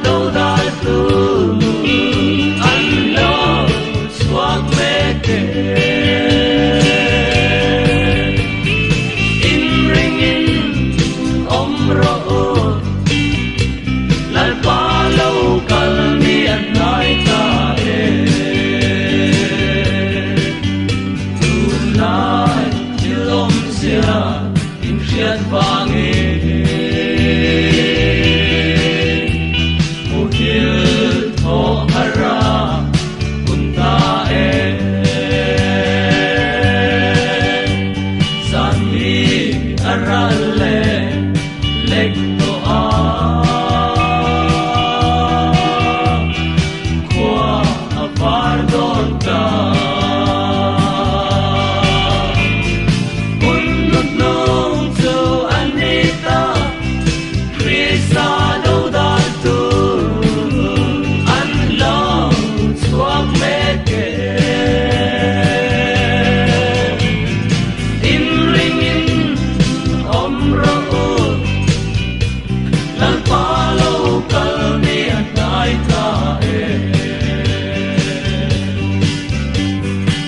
Dodal tu an lo chhuak mek e. Inringin awm rawh u, Lalpa lo kal ni a hnai ta e. Tunlai thil awmzia inhriat vangin muhil thaw har a hun ta e. Zan hi a ral le lek tawh a, khua a var dawn ta. Hun hnuhnung chu a ni ta, Krista lo dan tu an lo chhuak mek e. Inringin awm rawh u, Lalpa lo kal ni a hnai ta e.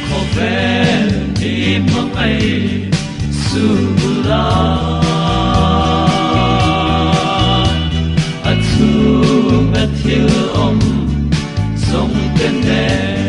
Khawvel hi hmangaih sula a chhunga thil awm zawng te nen.